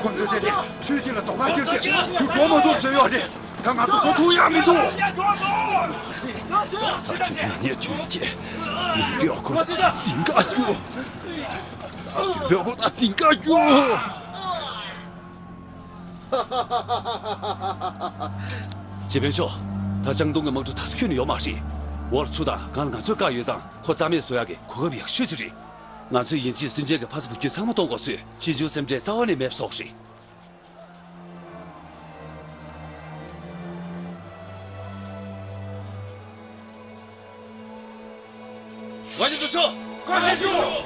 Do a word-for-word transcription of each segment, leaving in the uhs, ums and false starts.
ཁོ་ཚོས་དེ་ནས་ཆུའི་དཀྱིལ་ལ་དོགས་པ་སྐྱེས་རྗེས་ཆུ་འགྲོ་མ་ཐུབ་བཟོས་ཡོད་རེད། ད་ང་ཚོ་འགྲོ་ཐུབ་ཡག་མི་འདུག་ད་ཆུ་ཉེ་ཉེ་དུས་ཀྱི་ཡུམ་བུའི་འོག་ཁོ་འཛིང་ག་རྒྱུ། ཡུམ་བུའི་འོག་ཁོ་འཛིང་ག་རྒྱུ། སྤྱི་དཔོན་མཆོག་ད་ལྕང་སྡོང་གི་དམག་གྲུ་དར་ས་ཁྱོན་ནས་ཡོད་མ་རེད། འོག་ལ་ཆུ་དང་སྒང་ལ་ང་ཚོའི་བཀག་ཡོད་ཙང་ཁོ་རྩ་མེད་བཟོ་ཡག་གི་གོ་སྐབས་ཡག་ཤོས་ཅིག་རེད། ང་ཚོས་ཡིན་གཅིག་མིན་གཅིག་གི་ཕ་ས་བུ་རྒྱུད་ཚང་མ་གཏོང་དགོས་སོས། ཕྱི་འགྱུར་སེམས་ཁྲལ་རྩ་བ་ནས་མེད་པ་བཟོ་དགོས་རེད། ང་ཚོ་ཚོ་བཀའ་དྲིན་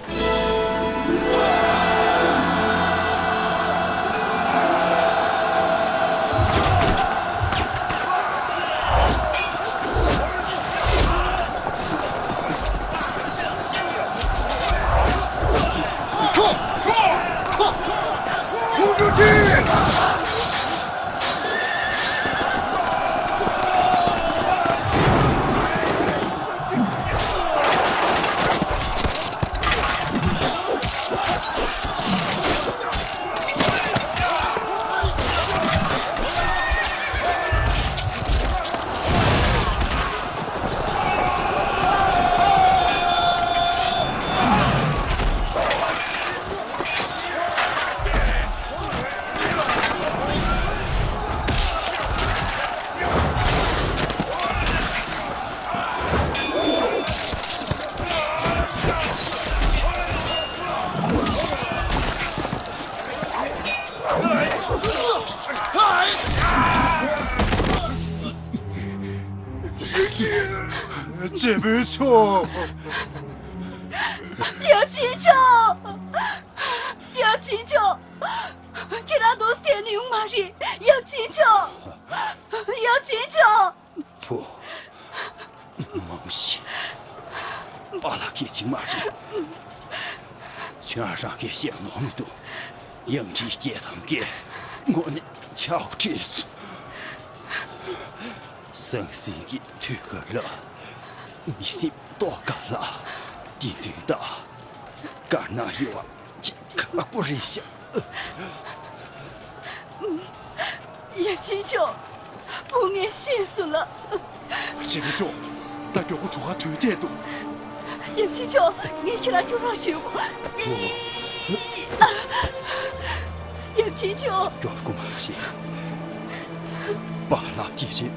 ཆེ། སྤྱི་དཔོན་མཆོག་ཡབ་ཆེན་མཆོག་ཡབ་ཆེན་མཆོག་ཁྱེད་རང་འདུག་སེ་ཡོང་མ་རེད། ཡབ་ཆེན་མཆོག་ཡབ་ཆེན་མཆོག་བུ། མ་མོ་ཤི། པཱ་ལགས་སྐད་ཅིག་མ་རེད། ཁྱོད་རང་གིས་བཤད་ནོར་མི་འདུག་ཡང་ཁྲིའི་སྐད་དང་སྐད་དངོས་གནས་ཆག་སྒོ་ཁྲིད་སོང་། ཟང་ཟིང་གི་དུས་སྐབས་ལ་མི་སེམས་རྟོགས་དཀའ་ལ། དེ་ཚོའི་རྟགས་དཀར་ནག་ཡོད་པ་ཅིག་ཁག་པོ་རེད་ཤག་ཡབ་ཆེན་མཆོག་བུ་ངས་ཤེས་སོང་ལགས། སྤྱི་དཔོན་མཆོག་ད་མགྱོགས་པོ་གྲུ་ཁ་དོན་བསྡད་འདུག་ཡབ་ཆེན་མཆོག་ངས་ཁྱེད་རང་སྐྱོབ་རོགས་ཞུ། ཡབ་ཆེན་མཆོག་སྐྱོབ་དགོས་མ་རེད། པཱ་ལགས་དེ་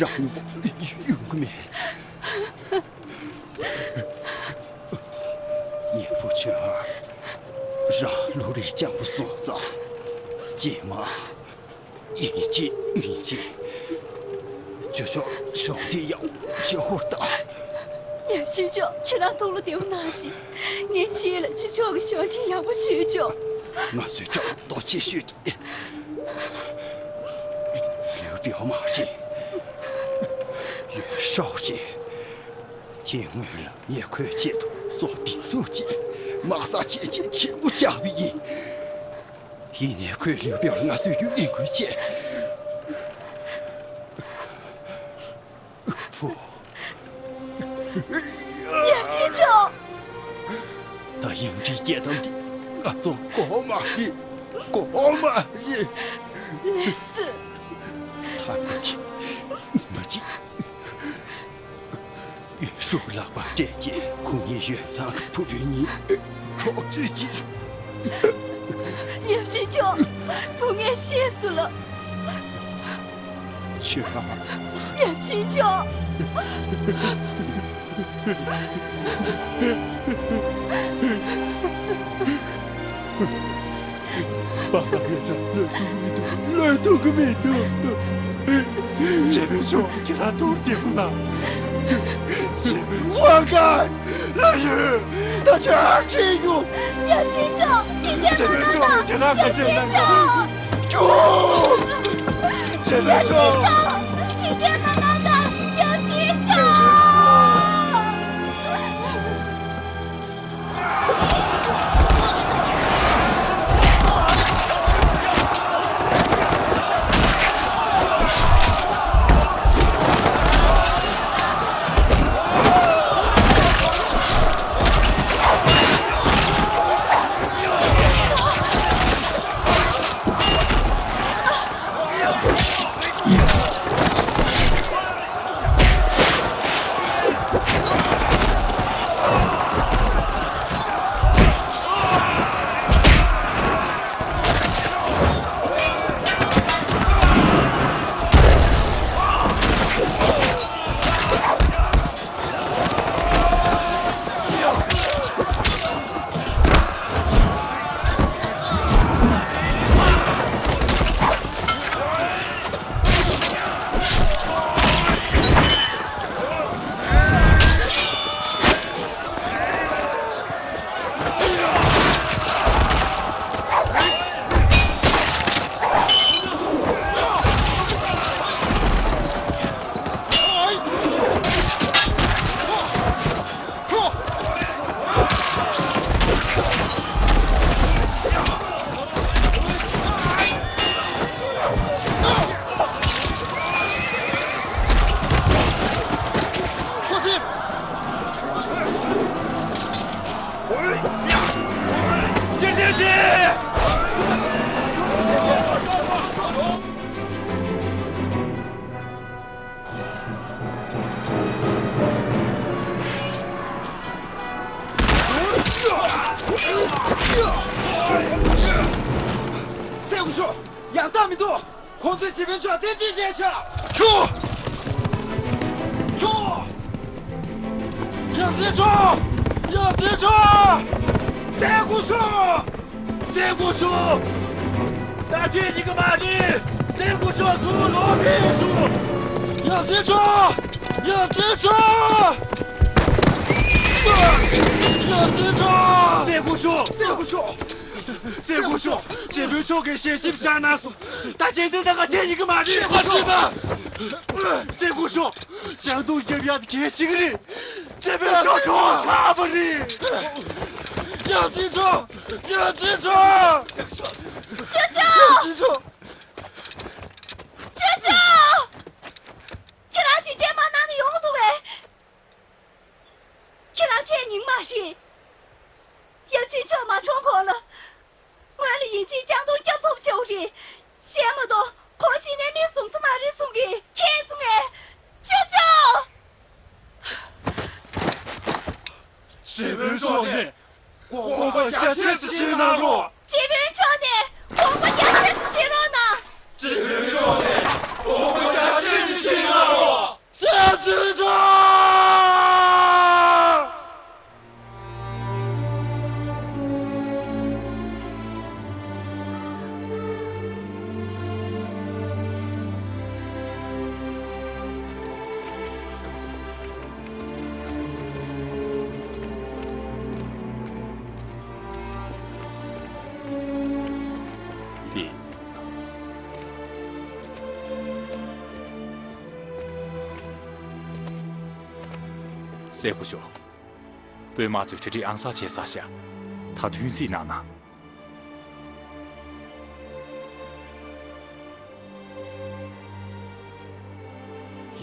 རིང་རང་ཡོང་གི་མེད། ཉེ་པོ་ཆོས་ཧ་རང་བློ་རིག་སྤྱང་པོ་སོང་ཙང་། རྗེས་མ་ཡིན་གཅིག་མིན་གཅིག་ཁྱེད་ཆོ་ཤོག་དེ་ཡང་ཆེ་ཧོར་དང་། ཉམས་ཞིབ་ཆོག་ཁྱེད་རང་ཐུགས་བློ་བདེ་པོ་གནང་ཞིག་ངས་ཆེད་ལ་ཁྱེད་ཆོག་གི་ཤོག་དེ་ཡག་པོ་ཞུས་ཆོག་ང་ཚོའི་ཕྲག་དོག་ཆེ་ཤོས་དེ། ལུས་པའི་དམག་རེད། ཡོད་ཤོག་རེད། དེ་སྔོན་ལ་ངས་ཁོའི་ཆེད་དུ་སྲོག་འབེན་ཚུགས་ཀྱིས་དམག་ས་ཆེ་ཆེ་ཆེན་པོ་བཞག་པ་ཡིན། ཡིན་ནའི་ཁོས་ལུས་པའི་ང་ཚོའི་ཡུལ་ཨེ་ཁུལ་བཅད། ཕུ། ཡབ་ཆེན་མཆོག་ད་ཡང་ཁྲིའི་རྒྱལ་ཐང་འདི་ང་ཚོ་དགོས་མ་རེད། དགོས་མ་རེད། ལགས་སོ། ཐར་པ་དེ་ཉི་མ་གཅིག་ཡོན་ཧྲུའུ་ལག་པ་སྤྲད་རྗེས་ཁོ་གཉིས་ཡོན་ཚང་གི་ཕུ་བོ་གཉིས་འཕྲོག་རྩོད་བྱས། ཡབ་ཆེན་མཆོག་བུ་ངས་ཤེས་སོང་ལགས། ཆོས་ཨ། ཡབ་ཆེན་མཆོག་པཱ་ལགས་ཡོད་ན་ལོས་ཐུབ་ཀྱི་མི་འདུག་ལོས་ཐུབ་ཀྱི་མི་འདུག་རྗེ་བོ་མཆོག་ཁྱེད་རང་ཐུགས་བདེ་པོ་གནང་། རྗེ་བོ་མཆོག་ཝང་ཀའི། ལགས་ཡོད། ད་ཆ་ཨ་ཁྲིད་ཡོང་། ཡབ་ཆེན་མཆོག་དེ་འདྲ་རྗེ་བོ་མཆོག་ཁྱེད་རང་ག་ཚོད་གནང་གི། ཡབ་ཆེན་མཆོག་རྗེ་བོ་མཆོག་དེ་འདྲ་མ་གནང་དང་། ཡབ་ཆེན་མཆོག་སེ་གོ་ཤོ། ཡང་དག་མི་འདུག་ཁོང་ཚོས་རྗེ་དཔོན་མཆོག་བཙན་ཁྲིད་བྱས་ཤག་ཁྱོ། ཁྱོ། ཡབ་ཆེན་མཆོག་ཡབ་ཆེན་མཆོག་སེ་གོ་ཤོ། སེ་གོ་ཤོ། ད་ཐེངས་ཉིན་ག་མ་རེད། སེ་གོ་ཤོ་ཚུར་ལོག་པའི་ཤོ། ཡབ་ཆེན་མཆོག་ཡབ་ཆེན་མཆོག་ཡབ་ཆེན་མཆོག་སེ་གོ་ཤོ། སེ་གོ་ཤོ། སེ་གོ་ཤོ། རྗེ་དཔོན་མཆོག་གིས་ཞལ་ཆེམས་བཞག་གནང་སོང་། ད་ཅན་དེ་ད་ག་དེ་ཡིན་གི་མ་རེད། ཨ་ཤི་ད། སེ་གོ་ཤོ། ཅང་ཏུང་རྒྱབ་ཡག་གལ་ཆེ་གི་རེད། རྗེ་དཔོན་མཆོག་གྲོངས་ཚར་བ་རེད། ཡབ་ཆེན་མཆོག་ཡབ་ཆེན་མཆོག་ཅོ་ཅོ། ཡབ་ཆེན་མཆོག་ཅོ་ཅོ། ཁྱེད་རང་དེ་འདྲའི་མ་གནང་ན་ཡོང་གི་འདུག་གས། ཁྱེད་རང་ཐད་ཉིན་མ་ཞིག་ཡབ་ཆེན་མཆོག་མ་གྲོངས་གོང་ལ། ང་ལ་ཡིན་གཅིག་ཅང་ཏུང་སྐྱབས་ཐོབ་བྱའོ་རེད། གཞན་མ་གཏོགས་ཁོང་ཤི་ནས་མི་གསུམ་ས་མ་རེད་གསུང་གི། ཁྱེད་གསུང་ངས། ཅོ་ཅོ། རྗེ་དཔོན་མཆོག་ནས་དགོངས་པ་རྒྱ་ཆེ་ཙམ་བཞེས་གནང་རོགས། རྗེ་དཔོན་མཆོག་ནས་དགོངས་པ་རྒྱ་ཆེ་ཙམ་བཞེས་རོགས་གནང་། རྗེ་དཔོན་མཆོག་ནས་དགོངས་ ཅི་ཆོག་སྲས་སྐུ་ཞབས། དཔོན་དམག་ཚོས་གྲ་སྒྲིག་ཨང་གསར་བྱས་ཚར་ཤག་ད་ཐུགས་རྗེ་གནང་ན།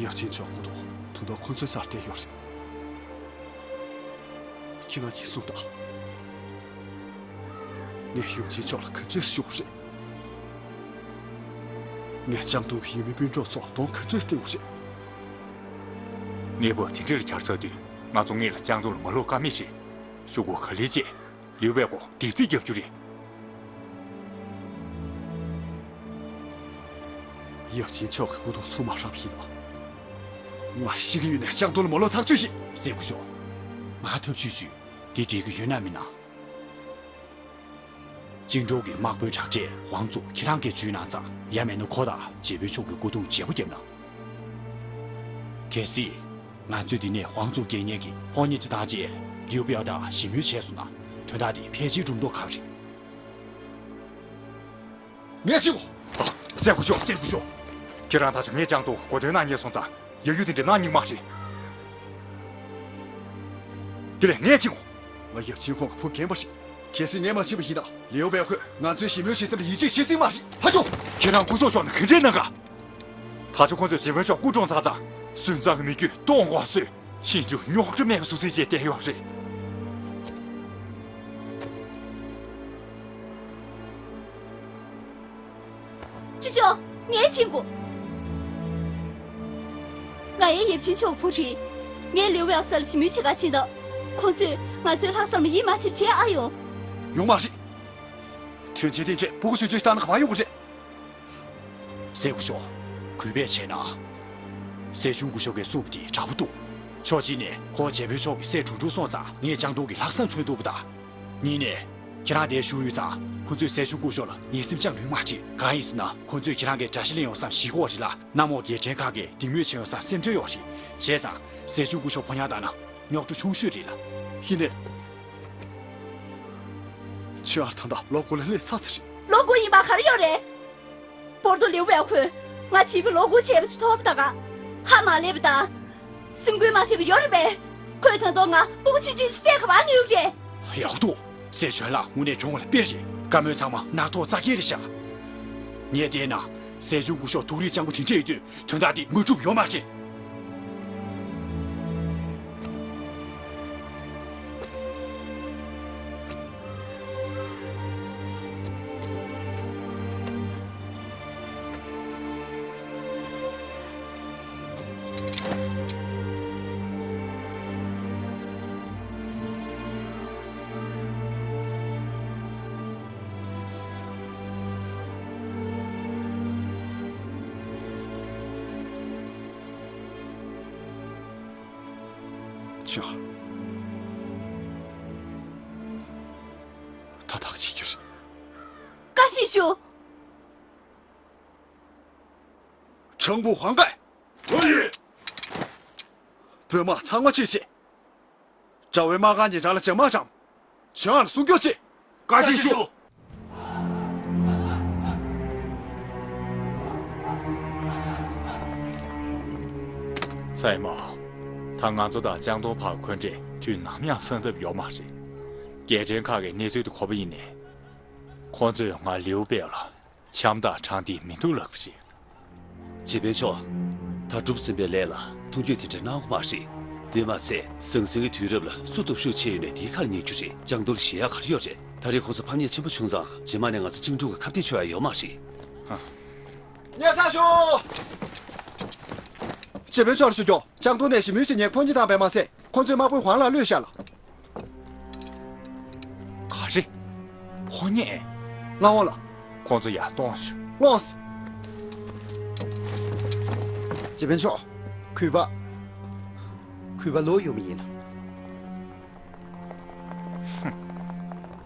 ཡབ་ཆེན་མཆོག་སྐུ་གདུང་ད་དུང་ཁོ་ཚོའི་སར་བསྡད་ཡོད་རེད། ཁྱེད་རང་གཉིས་གསུངས་དང་། ངས་ཡབ་ཆེན་མཆོག་ལ་ག་འདྲས་ཞུ་དགོས་རེད། ངས་ལྕང་སྟོང་གི་ཡུལ་མི་སྤུན་གྲོགས་ཚོར་གདོང་ག་འདྲས་སྟོན་དགོས་རེད། གནས་བབ་དེ་འདྲ་ལ་གྱར་ཚར་དུས་ང་ཚོ་སྔོན་ལ་ལྕང་སྟོང་ལ་མ་ལོག་ཀ་མེད་རེད། ཤོག་གུ་ག་ལེར་བཅད། ལིའུ་པའེ་ཁོ་དེབ་རྩིས་རྒྱབ་རྒྱུ་རེད། ཡབ་ཆེན་མཆོག་གི་སྐུ་གདུང་ཚུར་མ་རག་པ་ཡིན་ན། ང་ཤི་གི་ཡོད་ནའི་ལྕང་སྟོང་ལ་མ་ལོག་ཐག་ཆོད་ཡིན། སྲས་སྐུ་ཞབས། ང་ཐབས་ཇུས་བྱོས། འདི་འགྲིག་གི་ཡོད་ན་མིན་ན། ཅིང་ཀྲོའུ་གི་དམག་དཔོན་དྲག་གྲས་ཧུང་ཙུའུ་ཁྱེད་རང་གིས་འཇུས་གནང་ཙང་། ཡང་མིན་ན་ཁོ་དང་རྗེ་དཔོན་མཆོག་གི་སྐུ་གདུང་བརྗེ་པོ་བརྒྱབ་ན། གལ་སྲིད། ང་ཚོས་འདི་ནས་ཧུང་ཙུའུ་རྒྱལ་གཉེར་གྱི་ཕོ་ཉ་ཅིག་བཏང་རྗེས་ལིའུ་པའེ་དང་ཞི་མོལ་བྱས་སོང་ན། དོན་དག་འདི་ཕལ་ཆེར་འགྲུབ་མདོག་ཁ་པོ་རེད། ངས་ཤེས་གོ། ཨ། སྲས་སྐུ་ཞབས། སྲས་སྐུ་ཞབས། ཁྱེད་རང་ད་ཆ་ངས་ལྕང་སྟོང་གོ་དོན་གནང་ཉེན་སོང་ཙང་། ཡ་ཡུ་དེ་འདྲ་གནང་སྙིང་མ་རེད། དེ་ལས་ངས་ཤེས་གོ། ང་ཡབ་ཆེན་ཁོང་གི་བུ་རྒན་པ་རེད། གལ་སྲིད་ངས་མ་ཤེས་པ་ཡིན་ན། ལིའུ་པའེ་ཁོས་ང་ཚོའི་ཞི་མོལ་བྱེད་སེམས་ལ་ཡིད་ཆེས་བྱེད་སྲིད་མ་རེད། ཕ་ཇོ། ཁྱེད་རང་སྐུ་སྲོག་ཤོར་ན་ག་འདྲས་གནང་ག། ད་ཆ་ཁོ་ཚོས་རྗེ་དཔོན་མཆོག་སྐུ་གྲོངས་ཚར་ཙང་། སུན་གཙང་གི་མི་རྒྱུད་སྟོང་འགོག་སོས། ཕྱིན་ཆད་རྙོག་དྲ་མེད་པ་བཟོ་རྩིས་བྱས་བསྡད་ཡོད་རེད། ཅི་ཅོ། ངས་ཕྱིན་དགོས། ང་ཡང་ཡབ་ཆེན་མཆོག་བུ་རེད། ངས་ལིའུ་ཝེ་ས་ལ་ཞི་མོལ་བྱེད་ག་ཕྱིན་ན། ཁོ་ཚོས་ང་ཚོའི་ལྷག་བསམ་ལ་ཡིད་མ་ཆེས་པ་བྱེད་ཨ་ཡོང་། ཡོང་མ་རེད། དོན་ཆེན་དེ་འདྲས་སྤུ་གུ་ཆུང་ཆུང་ཞིག་བཏང་ན་ག་པར་ཡོང་གི་རེད། སྲས་སྐུ་ཞབས། གུས་པས་བྱས་ན། སྲས་ཆུང་སྐུ་ཞབས་ཀྱིས་གསུངས་པ་དེ་དྲག་པོ་འདུག་ཕྱོགས་གཅིག་ནས་ཁོ་རྗེ་དཔོན་མཆོག་གི་སྲས་དྲུང་དྲུང་སོང་ཙང་ངས་ལྕང་སྟོང་གི་ལྷག་བསམ་མཚོན་ཐུབ་པ་དང་། གཉིས་ནས། ཁྱེད་རང་འདིར་བཞུགས་ཡོད་ཙང་ཁོ་ཚོས་སྲས་ཆུང་སྐུ་ཞབས་ལ་ངན་སེམས་བཅངས་ལོས་མ་བྱེད། གང་ཡིན་ཟེར་ན་ཁོ་ཚོས་ཁྱེད་རང་གི་དགྲ་ཤ་ལེན་ཡོང་བསམ་ཞིག་གོ་རེད་ལ། གནམ་འོག་རྒྱལ་ཕྲན་ཁག་གིས་སྡིགས་དམོད་བྱེད་ཡོང་བསམ་སེམས་ཁྲལ་ཡོད་རེད། བྱས་ཙང་སྲས་ཆུང་སྐུ་ཞབས་ཕོ་ཉ་བཏང་ན་རྙོག་དྲ་ཆུང་ཤོས་རེད་ལ། ཡིན་ནའི། ཁྱོད་ཨར་ཐང་དང་ལོ་དགུ་ལ་སླེབས་ཚར་ཚར་རེད། ལོ་དགུ་ཡིན་པ་ག་རེ་ཡོད་རེད། བོར་དོ་ལེའུ་ཝེ་ཁོས་ང་བྱིས་པའི་ལོ་དགུ་བྱས་པ་ཅིག་ཐོབ་ད་ག་ཧ་མ་ལས་པ་དང་། སེམས་འགུལ་མ་ཐེབས་པ་ཡོད་རེད་པས། ཁོས་ད་དུང་ང་སྤུ་གུ་ཆུང་ཆུང་ཅིག་བསད་ག་པར་ནུས་རེད། ཡག་འདུག་སྲས་ཆོན་ལགས་དངོས་གནས་གྱོང་ལ་དཔེ་རེད། བཀའ་མོལ་ཚང་མ་རྣག་ཐོག་རྩ་འཁྱེར་རེད་ཤག་ངས་བལྟས་ན་སྲས་ཆུང་སྐུ་ཞབས་ཐུགས་རིག་སྤྱང་པོ་དེ་འདྲ་ཡོད་དུས་དོན་དག་འདི་མ་འགྲུབ་ཡོད་མ་རེད། ཆོག་ད་ཐག་བཅད་རྒྱུ་རེད། བཀའ་བཞིན་ཞུ། ཁྲང་ཕུ་ཧང་ཀའེ། ལོ་ཡིན། བོད་དམག་ཚང་མ་ཕྱིར་ཕྱིན། དགྲ་བོའི་དམག་སྒར་ཉེ་འགྲམ་ལ་རྒྱ་དམག་བཀྲམ། ཆོན་ལ་སྲུང་སྐྱོབ་བྱེད། བཀའ་བཞིན་ཞུ། ཚའེ་མ། ད་ང་ཚོ་དང་ལྕང་སྟོང་བར་འཁོན་འགྲས་དུས་ནམ་ཡང་སངས་ཐབས་ཡོད་མ་རེད། རྒྱལ་ཕྲན་ཁག་གི་གནས་ཚུལ་དེ་གོ་བ་ཡིན་ནའི། ཁོང་ཚོས་ང་ལིའུ་པེ་ལ་འཆམ་ཐག་དྲངས་ཏེ་མི་འདུག་ལབ་པ་རེད། རྗེ་དཔོན་མཆོག་ད་གྲུབ་ཟིན་པའི་ལས་ལ་མཐོང་ཆོས་དེ་འདྲ་གནང་དགོས་མ་རེད། དེ་མ་ཚད་ཟང་ཟིང་གི་དུས་རབས་ལ་སུ་སྟོབས་ཤུགས་ཆེ་ཡོད་ནའི་དེའི་ཁར་ཉན་རྒྱུ་རེད། ལྕང་སྟོང་ལ་ཞེད་ཡག་ག་རེ་ཡོད་རེད། ད་རེས་ཁོ་ཚོ་ཕམ་ཉེས་ཆེན་པོ་བྱུང་ཙང་རྗེས་མ་ནས་ང་ཚོ་ཅིང་ཀྲོའུ་གི་ཁ་གཏད་ཆོད་ཡག་ཡོད་མ་རེད། ཧ། སྙན་སེང་ཞུ། རྗེ་དཔོན་མཆོག་ལ་ཞུ་རྒྱུ། ལྕང་སྟོང་ནས་ཞི་མོལ་བྱེད་མཁན་ཕོ་ཉ་བཏང་བས་མ་ཚད། ཁོ་ཚོའི་དམག་དཔོན་ཧུང་ལགས་གློད་བཞག་ལ། ག་རེ། ཕོ་ཉ། ལགས་འོང་ལགས། ཁོ་ཚོ་ཡར་གཏོང་ཤོག་སློང་སོང་། རྗེ་དཔོན་མཆོག་གུས་པ། གུས་པ་ལོག་ཡོང་བ་ཡིན་ལགས།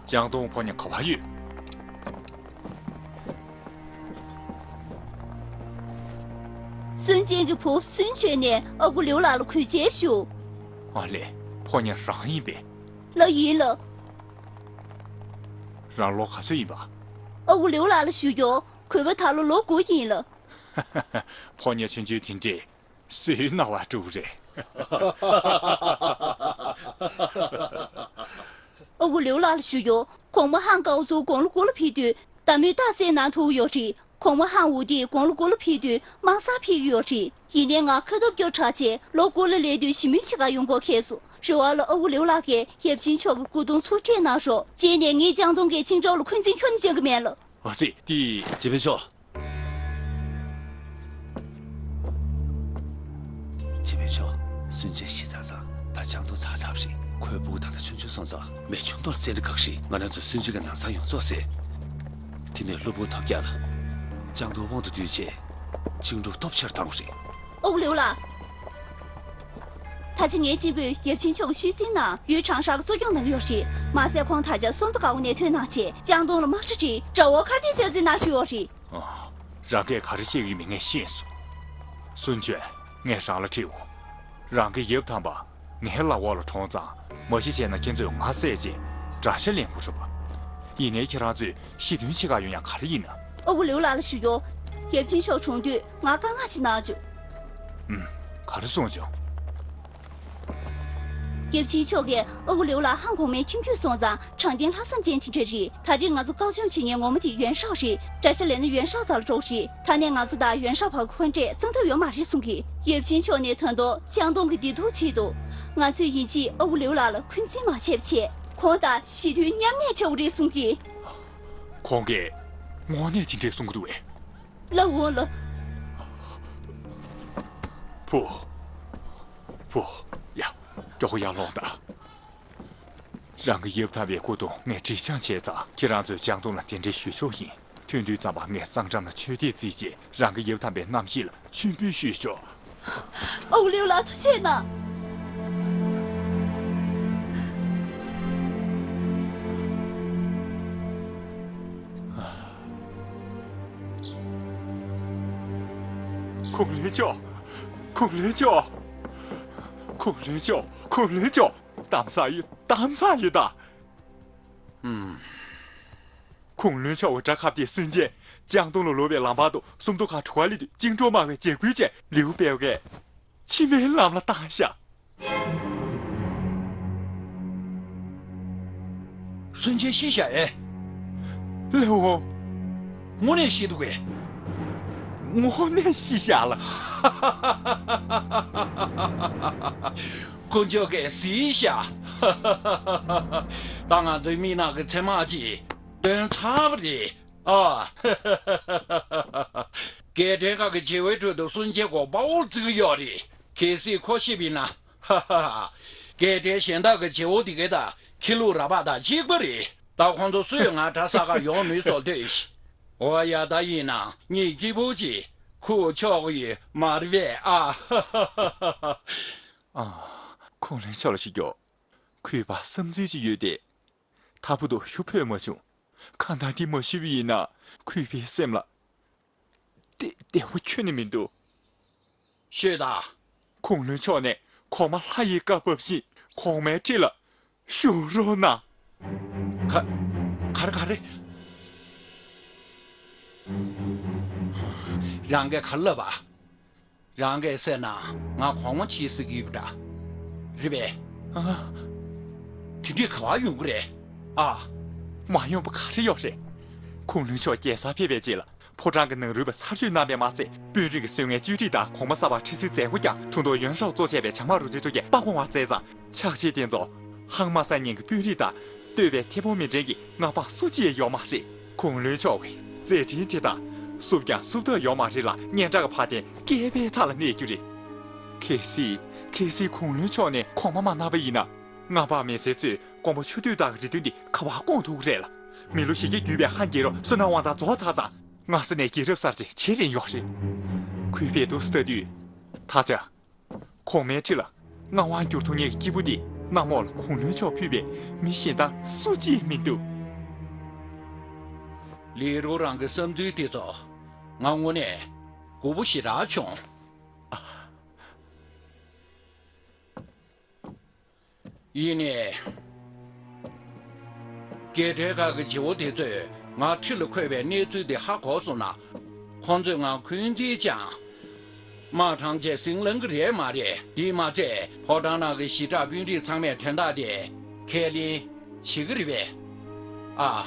ལྕང་སྡོང་ཕོ་ཉ་ག་པར་ཡོད། སུན་ཅན་གྱི་བུ་སུན་ཆོས་ནས་ཨ་ཁུ་ལེའུ་ལགས་ལ་གུས་བཅས་ཞུ། ཨ་ལས། ཕོ་ཉ་རང་ཡིན་པས། ལགས་ཡིན་ལགས། རང་ལོ་ག་ཚོད་ཡིན་པ། ཨ་ཁུ་ལེའུ་ལགས་ལ་ཞུ་རྒྱུ། གུས་པ་ད་ལོ་ལོ་དགུ་ཡིན་ལགས། ཕོ་ཉ་ཆུང་ཆུང་དེ་འདྲས་སུའི་རྣ་བར་འགྲོ་གི་རེད། ཨ་ཁུ་ལེའུ་ལགས་ལ་ཞུ་རྒྱུ། གོང་མ་ཧང་ཀའོ་ཙུའུ་དགུང་ལོ་དགུ་ལ་ཕེབས་དུས་ཟླ་མོའི་རྟགས་གསལ་གནང་ཐུབ་ཡོད་རེད། གོང་མ་ཧང་ཝུའུ་ཏེ་དགུང་ལོ་དགུ་ལ་ཕེབས་དུས་དམག་སར་ཕེབས་ཀྱི་ཡོད་རེད། ཡིན་ནའི་ང་ཁ་ཐུབ་སྐྱོར་དྲག་བྱས་ལོ་དགུ་ལ་སླེབས་དུས་ཞི་མོལ་བྱེད་གར་ཡོང་དགོས་ཁེལ་སོང་། རེ་བ་ལ་ཨ་ཁུ་ལེའུ་ལགས་ཀྱིས་ཡབ་ཆེན་མཆོག་གི་སྐུ་གདུང་ཚུར་སྤྲད་གནང་རོགས། རྗེས་ནས་ངས་ལྕང་སྡོང་གི་ཅིང་ཀྲོའུ་ལ་འཁོན་འཛིན་ཁྱོན་ནས་བྱེད་ཀྱི་མེད་ལགས། ཨ་ཙི། དེ། སྤྱི་དཔོན་མཆོག་སྤྱི་དཔོན་མཆོག་སུན་ཅན་ཤི་ཚར་ཙང་ད་ལྕང་སྡོང་ཚར་ཚར་བ་རེད། ཁོའི་སྤུ་གུ་ད་ལྟ་ཆུང་ཆུང་སོང་ཙང་མི་ཆུང་དོར་སེ་འདྲ་གག་རེད། ང་རང་ཚོ་སུན་ཅན་གྱི་ནང་ཚང་ཡོངས་རྫོགས་ཟེར། དེ་ནས་གློ་བུར་ཐོལ་རྒྱག་ལ། ལྕང་སྡོང་དབང་དུ་བསྡུས་བྱས། ཅིང་ཀྲོའུ་སྟོབས་ཆེར་བཏང་བ་རེད། ཨོ་ལེའུ་ལགས། ད་ཆ་ངའི་གཅེན་པོས་ཡབ་ཆེན་མཆོག་གི་ཤུལ་བཞེས་ནང་ཡུལ་ཁྲང་ཧྲ་གི་གཙོ་སྐྱོང་གནང་གི་ཡོད་རེད། མ་ཟད་ཁོང་ད་ཆ་སུམ་མདོ་དཀར་པོ་ནས་ཐོན་གནང་བྱས་ལྕང་སྡོང་ལ་དམག་གྲ་སྒྲིག་དགྲ་བོ་ཁ་གཏད་བཅག་འཛིན་གནང་བཞིན་ཡོད་རེད། ཨ། རང་གིས་ག་རེ་བཤད་ཀྱི་ཡོད་མེད་ངས་ཤེས་སོང་། སུན་ཅན། ངས་རང་ལ་དྲིའོ། རང་གི་ཡབ་དམ་པ་ངའི་ལག་འོག་ལ་གྲོངས་ཙང་མ་ཤི་བྱས་ན་ཁྱེད་ཚོས་ང་བསད་བྱས་དགྲ་ཤ་ལེན་དགོས་རེད་པ། ཡིན་ནའི་ཁྱེད་རང་ཚོས་ཞི་མཐུན་བྱེད་གར་ཡོང་ཡག་ག་རེ་ཡིན་ན། ཨ་ཁུ་ལེའུ་ལགས་ལ་ཞུ་རྒྱུ། ཡབ་ཆེན་མཆོག་གྲོངས་དུས་ང་བཀའ་མངགས་ཤིག་གནང་བྱུང་། ཨུམ། ག་རེ་གསུངས་བྱུང་། ཡབ་ཆེན་མཆོག་གིས་ཨ་ཁུ་ལེའུ་ལགས་ཧང་གོང་མའི་ཁྱིམ་རྒྱུད་སོང་ཙང་དྲང་བདེན་ལྷག་བསམ་ཅན་དེ་འདྲ་རེད། ད་རེས་ང་ཚོ་བཀག་སྐྱོམ་བྱེད་མཁན་ངོ་མ་དེ་ཡོན་ཧྲའོ་རེད། དགྲ་ཤ་ལེན་ན་ཡོན་ཧྲའོ་རྩ་ལ་འགྲོ་གི་རེད། ད་ནས་ང་ཚོ་དང་ཡོན་ཧྲའོ་བར་གྱི་འཁོན་འགྲས་སངས་ཐབས་ཡོད་མ་རེད་གསུང་གི། ཡབ་ཆེན་མཆོག་ནས་ད་དུང་ལྕང་སྡོང་གི་བདེ་སྡུག་ཆེད་དུ། ང་ཚོས་ཡིན་གཅིག་ཨ་ཁུ་ལེའུ་ལགས་ལ་འཁོན་འཛིན་མ་བྱས་པ་བྱས། ཁོང་དང་ཞི་མཐུན་མཉམ་གནས་བྱ་དགོས་རེད་གསུང་གི། ཁོང་གིས་དངོས་གནས་དེ་འདྲས་གསུང་གི་འདུག་གས། ལགས་འོང་ལགས། བུ། བུ། ཡ། མགྱོགས་པོ་ཡར་ལོངས་དང་། རང་གི་ཡབ་དམ་པའི་སྐུ་གདུང་ངས་སྒྲིག་སྦྱང་བྱས་ཙང་ཁྱེད་རང་ཚོས་ལྕང་སྡོང་ལ་གདན་འདྲེན་ཞུ་ཆོག་ཡིན། ཐོན་དུས་ཙམ་པ་ངས་གཙང་འགྲམ་ལ་མཆོད་རྟེན་བརྩིགས་རྗེས་རང་གི་ཡབ་དམ་པའི་རྣམ་ཤེས་ལ་མཆོད་འབུལ་ཞུས་ཆོག། ཨོ་ལེའུ་ལགས་ཐུགས་རྗེ་གནང་། ཁུངས་ལུང་ཆོག་ཁུངས་ལུང་ཆོག་ཁུངས་ལུང་ཆོག་ཁུངས་ལུང་ཆོག་གཏམ་བཟང་ཡོད། གཏམ་བཟང་ཡོད་ད། ཧུམ། ཁུངས་ལུང་ཆོག་གི་དགྲ་ཁ་གཏད་སུན་ཅན་ལྕང་སྡོང་ལ་ལོག་པའི་ལམ་བར་དུ་སུམ་མདོ་ཁ་གྲུ་ཁ་ལི་དུ་ཅིང་ཀྲོའུ་དམག་གིས་འཇབ་རྒོལ་བྱས། ལེའུ་པེའོ་གིས་མཆི་མའི་ལམ་ལ་བཏང་ཤག་སུན་ཅན་ཤི་ཤག་ཨེ། ལེའུ། དངོས་གནས་ཤི་འདུག་གས། དངོས་གནས་ཤི་ཤག་ལགས། དཀོན་མཆོག་གིས་གཟིགས་ཤག་ད་ང་ཚོའི་མི་ནག་གི་མཚན་དམག་ཅིག་བཏོན་ཚར་བ་རེད། ཨ། རྒྱལ་ཕྲན་ཁག་གི་བྱེས་པའི་ཁྲོད་དུ་སུན་ཅན་ཁོ་དཔའ་བོར་བརྩི་གི་ཡོད་རེད། གལ་སྲིད་ཁོ་ཤི་བ་ཡིན་ན། ཧ་ཧ་ཧ། རྒྱལ་ཕྲན་གཞན་དག་གི་བྱེས་པ་དེ་གའི་དང་ཁྱི་ལུག་ར་ལྤགས་དང་གཅིག་པ་རེད། ད་ཁོང་ཚོ་སུས་ང་དགྲ་ཟ་གར་ཡོང་མིན་བཟོ་འདོད་ཤི། འོ་ཡ། ད་ཡིན་ན་ངས་སྐྱིད་པོ་ཅིག་ཁུག་ཆོག་གི་ཡོད་མ་རེད་པས། ཨ་ཧ་ཧ་ཧ། ཨ། ཁུངས་ལུང་ཆོག་ལ་ཞུ་རྒྱུ། གུས་པ་བསམ་ཚུལ་ཅིག་ཡོད་དེ། མཐའ་བུ་དུ་ཞུ་ཕོད་མ་བྱུང་། གང་ལྟར་འདི་མ་ཞུས་པ་ཡིན་ན་གུས་པའི་སེམས་ལ་བདེ་བདེ་པོ་ཁྱོན་ནས་མི་འདུག། ཤོད་དང་། ཁུངས་ལུང་ཕྱོགས་ནས་གོང་མ་ལྷ་ཡི་བཀའ་བབས་བཞིན་གོང་མའི་ཁྲི་ལ་བཞུགས་རོགས་གནང་། ག་ག་རེ་ག་རེ། རང་གིས་ག་རེ་ལབ་པ། རང་གིས་བསད་ན་ང་གོང་མ་བྱེད་སྲིད་ཀྱི་ཡོད་པ་འདྲ། རེད་པས། ཨ། དེ་འདྲས་ག་པར་ཡོང་གི་རེད། ཨ། མ་ཡོང་པ་ག་རེ་ཡོད་རེད། ཁུངས་ལུང་ཕྱོགས་རྒྱལ་སར་ཕེབས་པའི་རྗེས་ལ་ཕོ་བྲང་གི་ནང་རུལ་པ་ཚར་གཅོད་གནང་པས་མ་ཚད་དཔོན་རིགས་ཀྱི་སྲོལ་ངན་བཅོས་སྒྲིག་དང་གོང་མ་གསར་པར་ཁྲི་སེལ་མཛད་སྒོ་བསྐྱངས། ཐུགས་མདོ་ཡོན་ཧྲའོ་གཙོ་བྱས་པའི་བྱང་དམག་རུ་ཚན་ཚོ་གིས་དཔའ་བཀོང་བར་མཛད་ཙང་། ཕྱག་ཕྱིད་དེ་ཚོ་ཧང་མ་སང་ཉིན་གྱི་དཔོན་རིགས་དང་བསྟོད་པའི་ཐེ་བོང་མི་འགྲན་གྱི་མངའ་འབངས་སུ་གཅིག་ཡོད་མ་རེད། ཁུངས་ལུང་ཕྱོགས་ཀྱི་མཛད་འཕྲིན་དེ་དག་བསུབ་ཀྱང་བསུབ་ཐབས་ཡོད་མ་རེད་ལ། སྙན་གྲགས་ཀྱི་བ་དན་བསྐལ་པའི་མཐའ་ལ་གནས་རྒྱུ་རེད། གལ་སྲིད་གལ་སྲིད་ཁུངས་ལུང་ཕྱོགས་ནས་གོང་མ་མ་གནང་བ་ཡིན་ན། མངའ་འབངས་མི་སེར་ཚོས་ཀོང་པོ་ཆུ་སྟོད་དག་གི་རེ་འདུན་འདི་ག་པར་སྐོང་ཐུབ་ཀྱི་རེད་ལ། མི་ལོ་ཞེ་བརྒྱད་བརྒྱུད་པའི་ཧན་རྒྱལ་རབས་བསོད་ནམས་དབང་ཐང་རྫོགས་ཚར་ཙང་། སྔ་ས་ནས་རྒྱལ་རབས་གསར་བརྗེ་བྱེད་རན་ཡོད་རེད། གུས་པས་འདུག་སེ་ལྟ་དུས། ད་ཆ། གོང་མའི་ཁྲི་ལ་ ངག་དབང་བསྒྱུར་ཐུབ་མཁན་གྱི་སྐྱེས་བུ་འདི་གནམ་འོག་ལ་ཁུངས་ལུང་མཆོག་ཕུད་པའི་མི་གཞན་དག་སུ་གཅིག་མི་འདུག། ལི་རུ་རང་གི་བསམ་ཚུལ་དེ་ཚོ་ང་དངོས་གནས་མགུ་པོ་ཞེ་དྲག་བྱུང་། ཡིན་ནའི། རྒྱལ་ཕྲན་ཁག་གི་བྱེད་པོ་དེ་ཚོས་ང་ཁྲི་ལ་འཁོད་པའི་གནས་ཚུལ་དེ་ཧ་གོ་སོང་ན། ཁོང་ཚོས་ང་འཁོན་འཛིན་བཅངས། དམག་དྲངས་བྱས་ཟིང་ལངས་ཀྱི་རེད་མ་རེད། དེས་མ་ཚད་ཕོ་བྲང་ནང་གི་ཞི་དྲག་དཔོན་རིགས་ཚང་མས་དོན་དག་དེ་ཁས་ལེན་བྱེད་ཀྱི་རེད་པས། ཨ།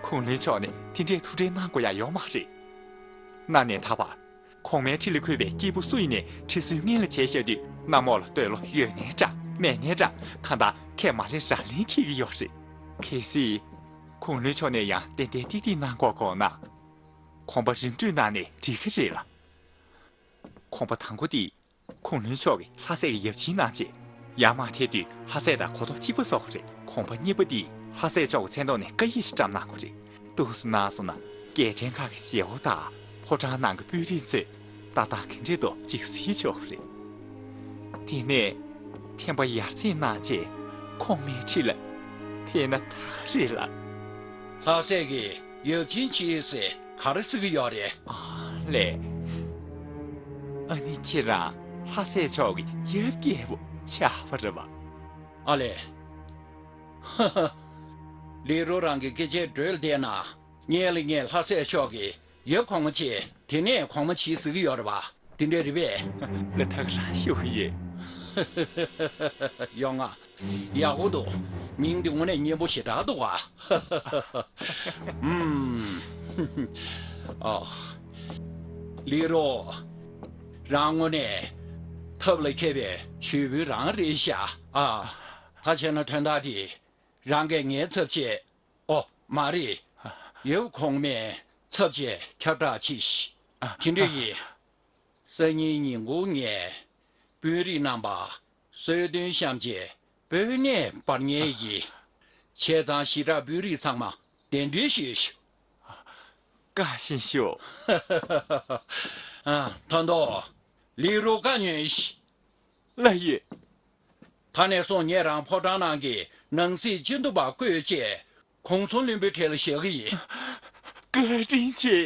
ཁུངས་ལུང་མཆོག་ནས་དེ་འདྲའི་ཐུགས་ཁྲལ་གནང་དགོས་ཡ་ཡོད་མ་རེད། གནའ་ནས་ད་བར། གོང་མའི་ཁྲི་ལ་འཁོད་པའི་སྐྱེས་བུ་སུ་ཡིན་ནའི་ཁྲི་སྲོང་སྔོན་ལ་བྱས་བཞག་དུས་གནམ་འོག་ལ་བསྟོད་བློ་ཡོད་ནའི་འདྲ་མེད་ནའི་འདྲ་གང་ལྟར་ཁས་མ་ལེན་རང་ལེན་འཁྱེར་གྱི་ཡོད་རེད། གལ་སྲིད། ཁུངས་ལུང་མཆོག་ནས་ཡང་ཏན་ཏན་ཏིག་ཏིག་གནང་དགོས་དགོངས་ན། གོམ་པ་རིམ་བགྲོད་གནང་ནས་འགྲིག་གི་རེད་ལ། གོམ་པ་དང་པོ་དེ། ཁུངས་ལུང་མཆོག་གིས་ལྷ་སྲས་ཀྱི་ཡབ་ཆེན་གནང་རྗེས། ཡར་མར་ཐད་དུས་ལྷ་སྲས་དང་གོ་རྟོགས་གཅིག་པ་བཟོ་དགོས་རེད། གོམ་པ་གཉིས་པ་དེ་ལྷ་སྲས་མཆོག་གི་མཚན་ཐོག་ནས་བཀའ་ཡིག་ཞིག་བཀྲམ་གནང་དགོས་རེད། འདུག་སེ་གནང་སོང་ན་རྒྱལ་ཕྲན་ཁག་གི་བྱེད་པོ་དང་ཕོ་བྲང་ནང་གི་དཔོན་རིགས་ཚོས་ཏག་ཏག་ག་འདྲ་འདུག་ཅིག་གཟིགས་ཆོག་གི་རེད། དེ་ནས་ཐེམ་པ་ཡར་འཛེགས་གནང་རྗེས་གོང་མའི་ཁྲི་ལ་ཕེབས་ན་ད་ག་རེད་ལ། ལྷ་སྲས་ཀྱིས་ཡབ་ཆེན་མཆོག་ཟེར་ག་རེ་ཟེར་གྱི་ཡོད་རེད། ཨ་ལས། ཨ་ནི་ཁྱེད་རང་ལྷ་སྲས་མཆོག་གི་ཡབ་རྒྱལ་པོ་ཆགས་པ་རེད་པ། ཨ་ལས། ཧ་ཧ། ལི་རུ་རང་གི་སྐད་ཆའི་འགྲོས་ལ་བལྟས་ན། སྔོན་ལ་ངས་ལྷ་སྲས་མཆོག་གི་ཡབ་གོང་མ་བྱས། དེ་ནས་གོང་མ་བྱས་ཟེར་གྱི་ཡོད་རེད་པ། དེ་འདྲ་རེད་པས། ལ་ཐག་རང་ཤོད་ཀྱི་ཡོད། ཡོང་ང་། ཡག་པོ་འདུག། མིང་འདི་དངོས་གནས་སྙན་པོ་ཞེ་དྲག་འདུག་ག། ཨུམ། ཨོ། ལི་རུ། རང་དངོས་གནས་ཐབས་ལ་མཁས་པའི་ཇུས་འབུལ་རང་རེད་ཤག། ཨ། ད་བྱས་ན་དོན་དག་འདི་རང་གིས་ངའི་ཚབ་བྱས། ཨོ། མ་རེད། ཡབ་གོང་མའི་ཚབ་བྱས་ཁྱབ་བསྒྲགས་གྱིས་ཤིག། དེ་འདྲ་ཡིན། སང་ཉིན་ཉིན་གུང་ངས་དཔོན་རིགས་རྣམ་པ་གསོལ་སྟོན་བཤམས་རྗེས་སྤོས་སྣེ་འབར་ཉན་ཡིན། བྱས་ཙང་ཞི་དྲག་དཔོན་རིགས་ཚང་མ་གདན་འདྲེན་ཞུས་ཤིག། བཀའ་བཞིན་ཞུ། ཨ། ཐོན་ཏོ། ལི་རུ་བཀའ་ཉོན་ཞིག། ལགས་ཡོད། ད་ནས་བཟུང་ངེད་རང་ཕོ་བྲང་ནང་གི་ནང་སྲིད་སྤྱི་འཐུས་པ་བསྐོས་བཅས་གོང་ས་བློན་པོའི་གྲས་ལ་བཞག་གི་ཡིན། བཀའ་དྲིན་ཆེ།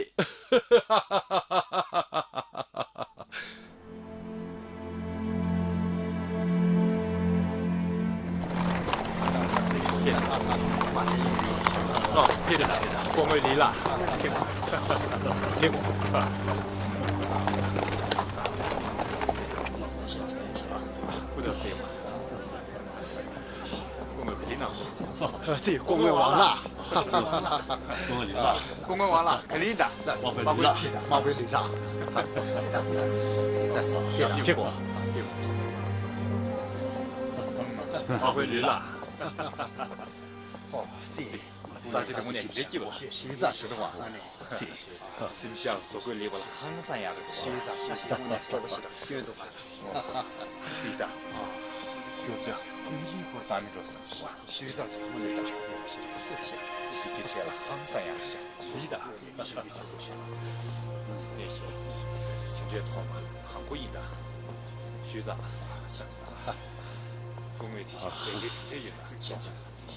སྐུ་ངོ་ལི་ལགས། སྐུ་ངོ་ག་ལེར་ན། ཨ་ཙི། སྐུ་ངོ་ཝང་ལགས། སྐུ་ངོ་ལི་ལགས། སྐུ་ངོ་ཝང་ལགས། ག་ལེར་ཡིན་ད། དམག་དཔོན་ལི་ལགས། དམག་དཔོན་ལི་ལགས། དམག་དཔོན་ལི་ལགས། ཨོ་ཙི། ས་ཆ་དེ་དངོས་གནས་དེ་འདྲའི་སྐྱིད་པ། ཞིག་ཙག་ཞིག་ཏུ་ཝང་ས་ནས། ཙི། སེམས་ཤར་བཟོ་བཀོད་ལེགས་པ་ལ་ཧང་སང་ཡག་རེད་འདུག། ཞིག་ཙག་ཞིག་ཙག་དངོས་གནས་སྤྲོ་པོ་ཞིག་དང་སྐྱོན་འདུག་པ། ཙི་ད། ཤུགས་ཅག་ཀུན་གྱིས་སྐོར་བཏང་མི་འགྲོ་བསམ། ཞིག་ཙག་ཞིག་དངོས་གནས་དྲང་པོ་ཞིག་རེད་ཟེར་བཤད། ཞིག་གི་ཆེ་ལ་ཧང་སང་ཡག་ཤག། ཙི་ད། ཞིག་གི་ཆེ་ལ་ཆེ་ལ། དེ་བཞིན་ཇི་འདྲའི་ཐོག་མ་དང་པོ་ཡིན་ད། ཞུས་ཙང་། སྐུ་ངོས་དེ་བཞིན་དེ་འདྲའི་དེ་འདྲ་ཡོད་ཟེར་གྱི།